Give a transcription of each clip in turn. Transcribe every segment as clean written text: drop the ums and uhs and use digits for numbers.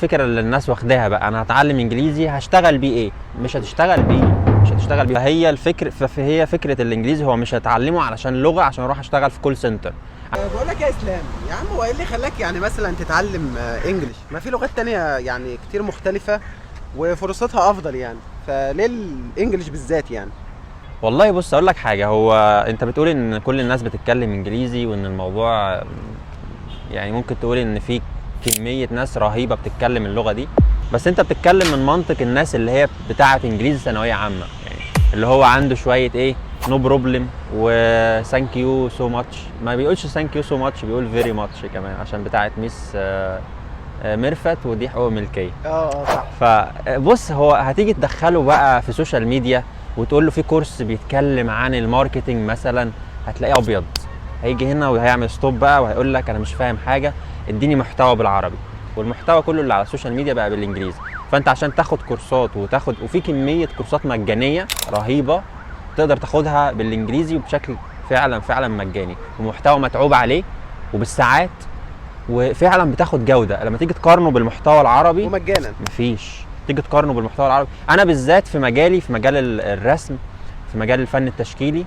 الفكرة اللي الناس واخداها بقى، انا هتعلم انجليزي هشتغل بيه ايه؟ مش هتشتغل بيه، مش هتشتغل بيه. هي الفكر، فهي فكرة الانجليزي هو مش هتعلمه علشان لغة عشان اروح اشتغل في call center. بقول لك يا اسلام يا عم، هو ايه اللي خلاك يعني مثلا تتعلم English؟ ما في لغات تانية يعني كتير مختلفة وفرصتها افضل يعني، فليه ال English بالذات يعني؟ والله بص اقول لك حاجه، هو انت بتقول ان كل الناس بتتكلم انجليزي وان الموضوع يعني ممكن تقول ان في كمية ناس رهيبة بتتكلم اللغة دي، بس انت بتتكلم من منطق الناس اللي هي بتاعه انجليزي ثانوية عامه، يعني اللي هو عنده شوية ايه no problem و thank you so much. ما بيقولش thank you so much، بيقول very much كمان عشان بتاعه miss ميرفت، ودي حقوق ملكيه. اه اه صح. فبص، هو هتيجي تدخله بقى في social media وتقول له في course بيتكلم عن ال marketing مثلا، هتلاقيه ابيض، هيجي هنا وهيعمل stop بقى وهيقول لك انا مش فاهم حاجه، اديني محتوى بالعربي. والمحتوى كله اللي على ال social media بقى بالانجليزي. فانت عشان تاخد كورسات وتاخد، وفي كمية كورسات مجانية رهيبة تقدر تاخدها بالانجليزي وبشكل فعلا فعلا مجاني ومحتوى متعوب عليه وبالساعات، وفعلا بتاخد جوده لما تيجي تقارنه بالمحتوى العربي. ومجانا. مفيش. تيجي تقارنه بالمحتوى العربي، انا بالذات في مجالي، في مجال الرسم، في مجال الفن التشكيلي،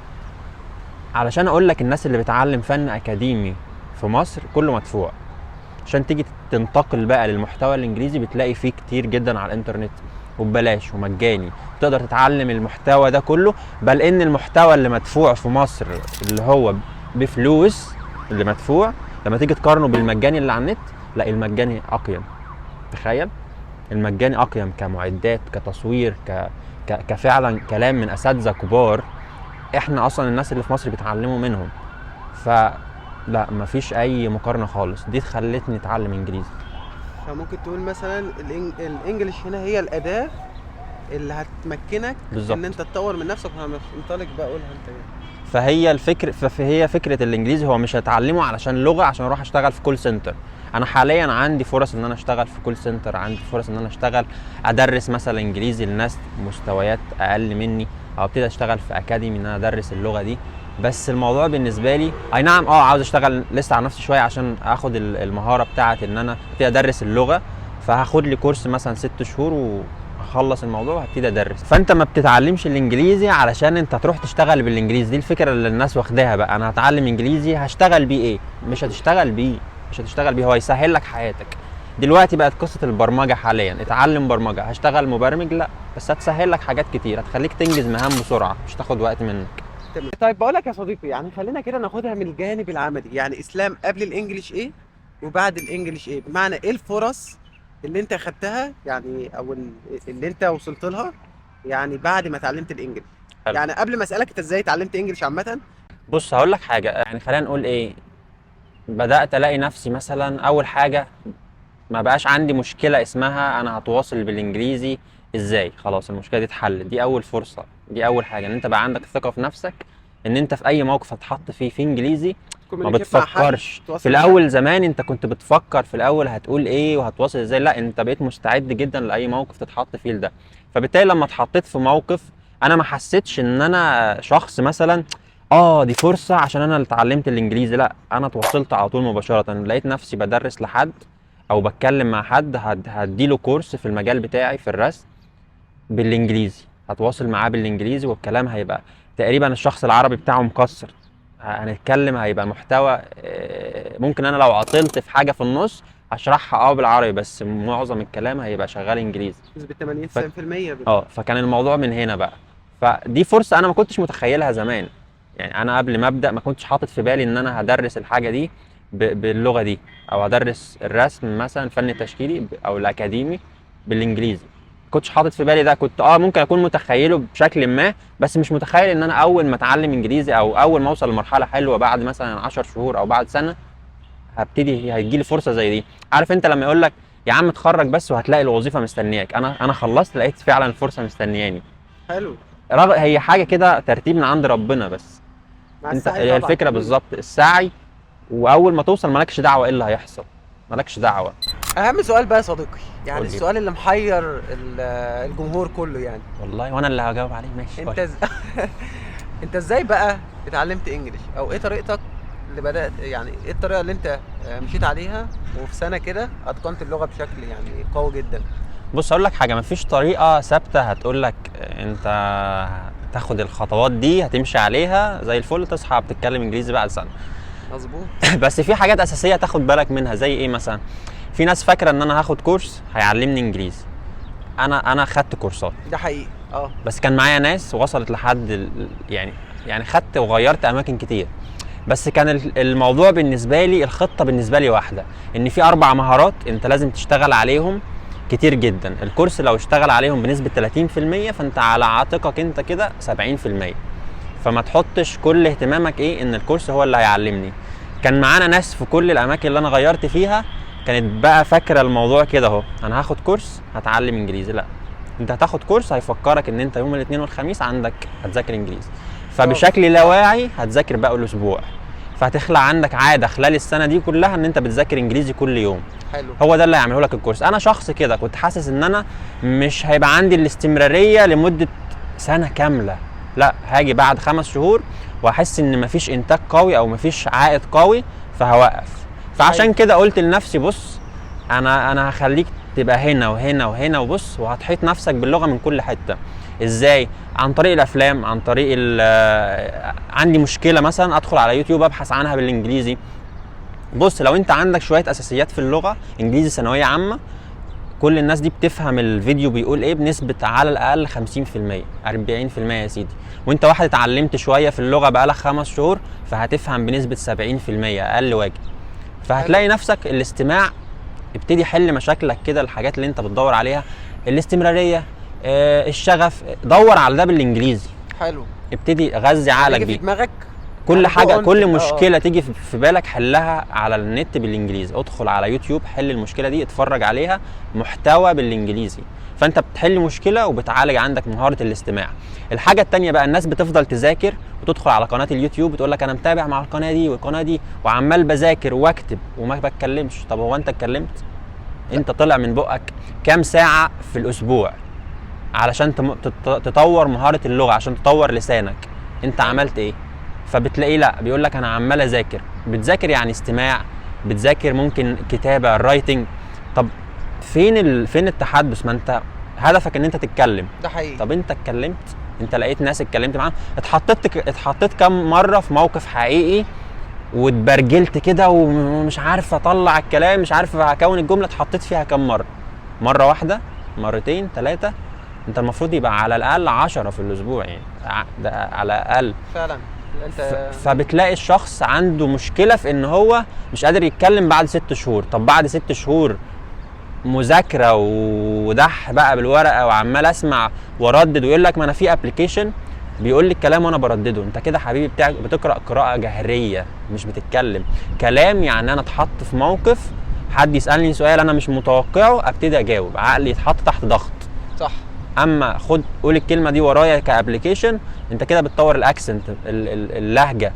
علشان اقول لك الناس اللي بتعلم فن اكاديمي في مصر كله مدفوع. عشان تيجي تنتقل بقى للمحتوى الانجليزي بتلاقي فيه كتير جدا على الانترنت وببلاش ومجاني، تقدر تتعلم المحتوى ده كله. بل ان المحتوى اللي مدفوع في مصر، اللي هو بفلوس، اللي مدفوع لما تيجي تقارنه بالمجاني اللي على النت، لا، المجاني اقيم. تخيل، المجاني اقيم كمعدات، كتصوير، كفعلا كلام من اساتذة كبار احنا اصلا الناس اللي في مصر بيتعلموا منهم. فلا، مفيش اي مقارنة خالص. دي خلتني اتعلم انجليزي. فممكن تقول مثلا ال English هنا هي الاداة اللي هتمكنك بالظبط. ان انت تطور من نفسك. وهننطلق بقى، قولها انت يعني. فهي الفكر، فهي فكرة الانجليزي هو مش هتعلمه علشان لغة عشان اروح اشتغل في call center. انا حاليا عندي فرص ان انا اشتغل في call center، عندي فرص ان انا اشتغل ادرس مثلا انجليزي لناس مستويات اقل مني، او ابتدي اشتغل في academy ان انا ادرس اللغة دي. بس الموضوع بالنسبة لي اي نعم عاوز اشتغل لسه على نفسي شوية عشان اخد المهارة بتاعه ان انا ابتدي ادرس اللغه. فهاخد لي course مثلا 6 شهور وهخلص الموضوع وهبتدي ادرس. فانت ما بتتعلمش الانجليزي علشان انت تروح تشتغل بالانجليزي. دي الفكرة اللي الناس واخداها بقى، انا هتعلم انجليزي هشتغل بيه ايه؟ مش هتشتغل بيه، مش هتشتغل بيه. هو يسهل لك حياتك. دلوقتي بقت قصة البرمجة حاليا، اتعلم برمجة هشتغل مبرمج؟ لا، بس هتسهل لك حاجات كتير، هتخليك تنجز مهام بسرعه، مش تاخد وقت منك. تمام. طيب بقول لك يا صديقي، يعني خلينا كده ناخدها من الجانب العملي، يعني اسلام قبل ال English ايه وبعد ال English ايه؟ بمعنى ايه الفرص اللي انت خدتها يعني او اللي انت وصلت لها يعني بعد ما اتعلمت ال English؟ حلو. يعني قبل ما اسالك انت ازاي اتعلمت English عامه. بص هقول لك حاجه، يعني خلينا نقول ايه، بدات الاقي نفسي مثلا اول حاجة ما بقاش عندي مشكلة اسمها انا هتواصل بالانجليزي ازاي. خلاص، المشكلة دي اتحلت. دي اول فرصه، دي اول حاجه، ان انت بقى عندك ثقة في نفسك ان انت في اي موقف هتحط فيه في انجليزي ما communicate مع حد، بتفكرش. تواصل في مع حد. الاول زمان انت كنت بتفكر في الاول هتقول ايه وهتواصل ازاي. لا، انت بقيت مستعد جدا لاي موقف تتحط فيه لده. فبالتالي لما اتحطيت في موقف انا ما حسيتش ان انا شخص مثلا دي فرصة عشان انا اللي اتعلمت الانجليزي. لا، انا اتواصلت على طول مباشره، لقيت نفسي بدرس لحد او بتكلم مع حد هديله course في المجال بتاعي في الرسم بالانجليزي، هتواصل معاه بالانجليزي والكلام هيبقى تقريبا الشخص العربي بتاعه مكسر. هنتكلم هيبقى محتوى ممكن انا لو عطلت في حاجة في النص هشرحها بالعربي، بس معظم الكلام هيبقى شغال انجليزي. بنسبة 80 90%. فكان الموضوع من هنا بقى. فدي فرصة انا ما كنتش متخيلها زمان. يعني انا قبل ما ابدا ما كنتش حاطط في بالي ان انا هدرس الحاجة دي باللغة دي، او هدرس الرسم مثلا الفن التشكيلي او الاكاديمي بالانجليزي. ما كنتش حاطط في بالي ده. كنت ممكن اكون متخيله بشكل ما، بس مش متخيل ان انا اول ما اتعلم انجليزي او اول ما اوصل لمرحلة حلوة بعد مثلا 10 شهور او بعد سنة هبتدي هيجي لي فرصة زي دي. عارف انت لما يقول لك يا عم اتخرج بس وهتلاقي الوظيفة مستنياك؟ انا خلصت لقيت فعلا الفرصة مستنياني. حلو. رغم هي حاجة كده ترتيب من عند ربنا، بس مع انت السعي هي طبعا. الفكرة بالظبط السعي، واول ما توصل مالكش دعوه ايه اللي هيحصل، مالكش دعوه. اهم سؤال بقى يا صديقي، يعني قول لي. السؤال اللي محير الجمهور كله يعني. والله وانا اللي هجاوب عليه، ماشي. انت قول. انت ازاي بقى اتعلمت English، او ايه طريقتك اللي بدات، يعني ايه الطريقة اللي انت مشيت عليها وفي سنة كده اتقنت اللغة بشكل يعني قوي جدا؟ بص اقول لك حاجه، مفيش طريقه ثابتة هتقول لك انت تاخد الخطوات دي هتمشي عليها زي الفل تصحى بتتكلم انجليزي بعد سنه. مظبوط. بس في حاجات اساسية تاخد بالك منها. زي ايه مثلا؟ في ناس فاكره ان انا هاخد كورس هيعلمني انجليزي. انا خدت كورسات، ده حقيقي اه. بس كان معايا ناس وصلت لحد يعني خدت وغيرت اماكن كتير، بس كان الموضوع بالنسبة لي، الخطة بالنسبة لي واحده، ان في 4 مهارات انت لازم تشتغل عليهم كتير جدا. الكورس لو اشتغل عليهم بنسبة 30% فانت على عاتقك انت كده 70%. فما تحطش كل اهتمامك ايه ان الكورس هو اللي هيعلمني. كان معانا ناس في كل الاماكن اللي انا غيرت فيها كانت بقى فاكره الموضوع كده اهو، انا هاخد كورس هتعلم انجليزي. لا، انت هتاخد كورس هيفكرك ان انت يوم الاثنين والخميس عندك هتذاكر انجليزي، فبشكل لا واعي هتذاكر بقى الاسبوع، فهتخلق عندك عادة خلال السنة دي كلها ان انت بتذاكر انجليزي كل يوم. حلو. هو ده اللي هيعمله لك الكورس. انا شخص كده كنت حاسس ان انا مش هيبقى عندي الاستمرارية لمدة سنة كاملة، لا هاجي بعد 5 شهور واحس ان مفيش انتاج قوي او مفيش عائد قوي فهوقف. فعشان كده قلت لنفسي بص، انا هخليك تبقى هنا وهنا وهنا، وبص وهتحيط نفسك باللغة من كل حتة. ازاي؟ عن طريق الافلام، عن طريق عندي مشكلة مثلا ادخل على يوتيوب ابحث عنها بالانجليزي. بص لو انت عندك شوية اساسيات في اللغة، انجليزي ثانوية عامة، كل الناس دي بتفهم الفيديو بيقول ايه بنسبة على الاقل 50%، 40% يا سيدي. وانت واحد اتعلمت شوية في اللغة بقالك 5 شهور فهتفهم بنسبة 70% اقل واجب. فهتلاقي نفسك الاستماع ابتدي حل مشاكلك كده، الحاجات اللي انت بتدور عليها، الاستمرارية، الشغف، دور على ده بالانجليزي. حلو. ابتدي غذي عقلك بيه بيه. دماغك كل يعني حاجة، كل مشكلة تيجي في بالك حلها على النت بالانجليزي. ادخل على يوتيوب حل المشكلة دي، اتفرج عليها محتوى بالانجليزي. فانت بتحل مشكلة وبتعالج عندك مهارة الاستماع. الحاجة الثانية بقى، الناس بتفضل تذاكر وتدخل على قناة اليوتيوب وتقول لك انا متابع مع القناة دي والقناة دي وعمال بذاكر واكتب وما بتكلمش. طب هو انت اتكلمت؟ انت طلع من بقك كام ساعة في الاسبوع علشان تطور مهارة اللغة، عشان تطور لسانك؟ انت عملت ايه؟ فبتلاقيه لا بيقول لك انا عمال اذاكر. بتذاكر يعني استماع، بتذاكر ممكن كتابه، ال writing. طب فين التحدث؟ ما انت هدفك ان انت تتكلم. ده حقيقي. طب انت اتكلمت؟ انت لقيت ناس اتكلمت معاهم؟ اتحطيت كم مرة في موقف حقيقي واتبرجلت كده ومش عارف اطلع الكلام، مش عارف اكون الجملة؟ اتحطيت فيها كم مرة؟ مرة واحدة، مرتين، 3. انت المفروض يبقى على الاقل 10 في الاسبوع، يعني ده على الاقل. فعلا انت فبتلاقي الشخص عنده مشكلة في ان هو مش قادر يتكلم بعد 6 شهور. طب بعد 6 شهور مذاكرة ودح بقى بالورقة وعمال اسمع واردد، ويقول لك ما انا في application بيقول لي الكلام وانا بردده. انت كده حبيبي بتاعك بتقرا قراءة جهريه، مش بتتكلم كلام. يعني انا اتحط في موقف، حد يسالني سؤال انا مش متوقعه، ابتدي اجاوب، عقلي يتحط تحت ضغط. صح. اما خد قول الكلمة دي ورايا ك application، انت كده بتطور ال accent، اللهجة،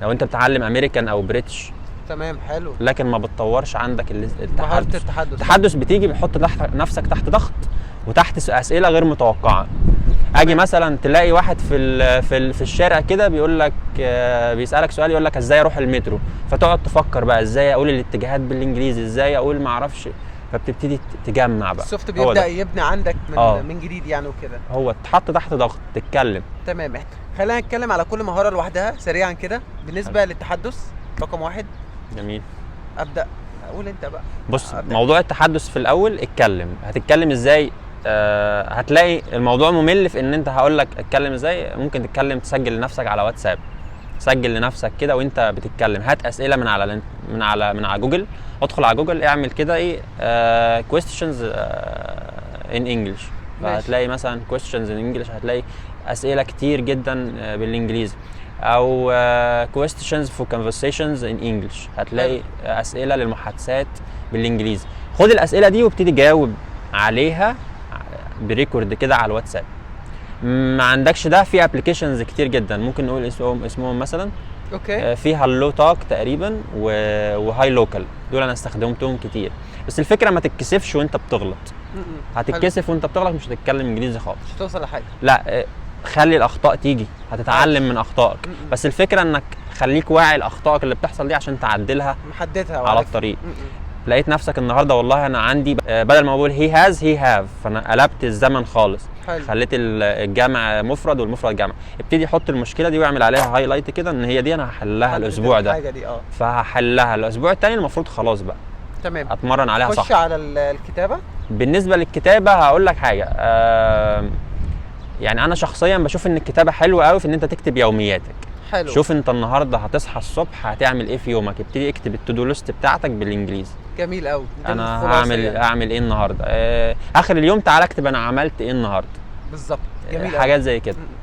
لو انت بتتعلم امريكان او British. تمام. حلو. لكن ما بتطورش عندك مهارة التحدث. التحدث بتيجي بتحط نفسك تحت ضغط وتحت اسئلة غير متوقعه. اجي مثلا تلاقي واحد في الشارع كده بيقول لك، بيسالك سؤال يقول لك ازاي اروح المترو، فتقعد تفكر بقى ازاي اقول الاتجاهات بالانجليزي، ازاي اقول ما اعرفش، فبتبتدي تجمع بقى. ال soft بيبدا يبني عندك من جديد يعني وكده. هو اتحط تحت ضغط تتكلم. تمام. خلينا نتكلم على كل مهارة لوحدها سريعا كده. بالنسبة للتحدث رقم 1. جميل. ابدا قول انت بقى. بص، موضوع التحدث في الاول، اتكلم. هتتكلم ازاي؟ هتلاقي الموضوع ممل في ان انت هقول لك اتكلم ازاي. ممكن تتكلم، تسجل لنفسك على واتساب، سجل لنفسك كده وانت بتتكلم، هات اسئلة من على من على من على جوجل، ادخل على جوجل اعمل كده ايه questions in English، فهتلاقي مثلا questions in English، هتلاقي اسئلة كتير جدا بالانجليزي، او questions for conversations in English، هتلاقي اسئلة للمحادثات بالانجليزي. خد الاسئلة دي وابتدي جاوب عليها ب record كده على الواتساب. ما عندكش ده، في applications كتير جدا ممكن نقول اسمهم مثلا. okay. في HelloTalk تقريبا و Hilokal، دول انا استخدمتهم كتير. بس الفكرة ما تتكسفش وانت بتغلط. هتتكسف وانت بتغلط مش هتتكلم انجليزي خالص، مش هتوصل لحاجة. لا، خلي الاخطاء تيجي، هتتعلم من اخطائك. م-م. بس الفكرة انك خليك واعي لاخطائك اللي بتحصل دي عشان تعدلها محددها على وعارفها. الطريق. م-م. لقيت نفسك النهارده والله انا عندي بدل ما بقول he has، he have، فانا قلبت الزمن خالص. حلو. خليت الجمع مفرد والمفرد جمع. ابتدي حط المشكلة دي واعمل عليها highlight كده ان هي دي انا هحلها حدد الاسبوع ده. الحاجة دي اه. فهحلها الاسبوع التاني، المفروض خلاص بقى اتمرن عليها. خش صح. على الكتابه. بالنسبة للكتابة هقول لك حاجه، يعني انا شخصيا بشوف ان الكتابة حلوة قوي في ان انت تكتب يومياتك. شوف انت النهارده هتصحى الصبح هتعمل ايه في يومك، ابتدي اكتب ال to do list بتاعتك بالانجليزي. جميل قوي. انا هعمل اعمل ايه النهارده، اخر اليوم تعالى اكتب انا عملت ايه النهارده. بالظبط، جميل قوي. حاجات زي كده. م.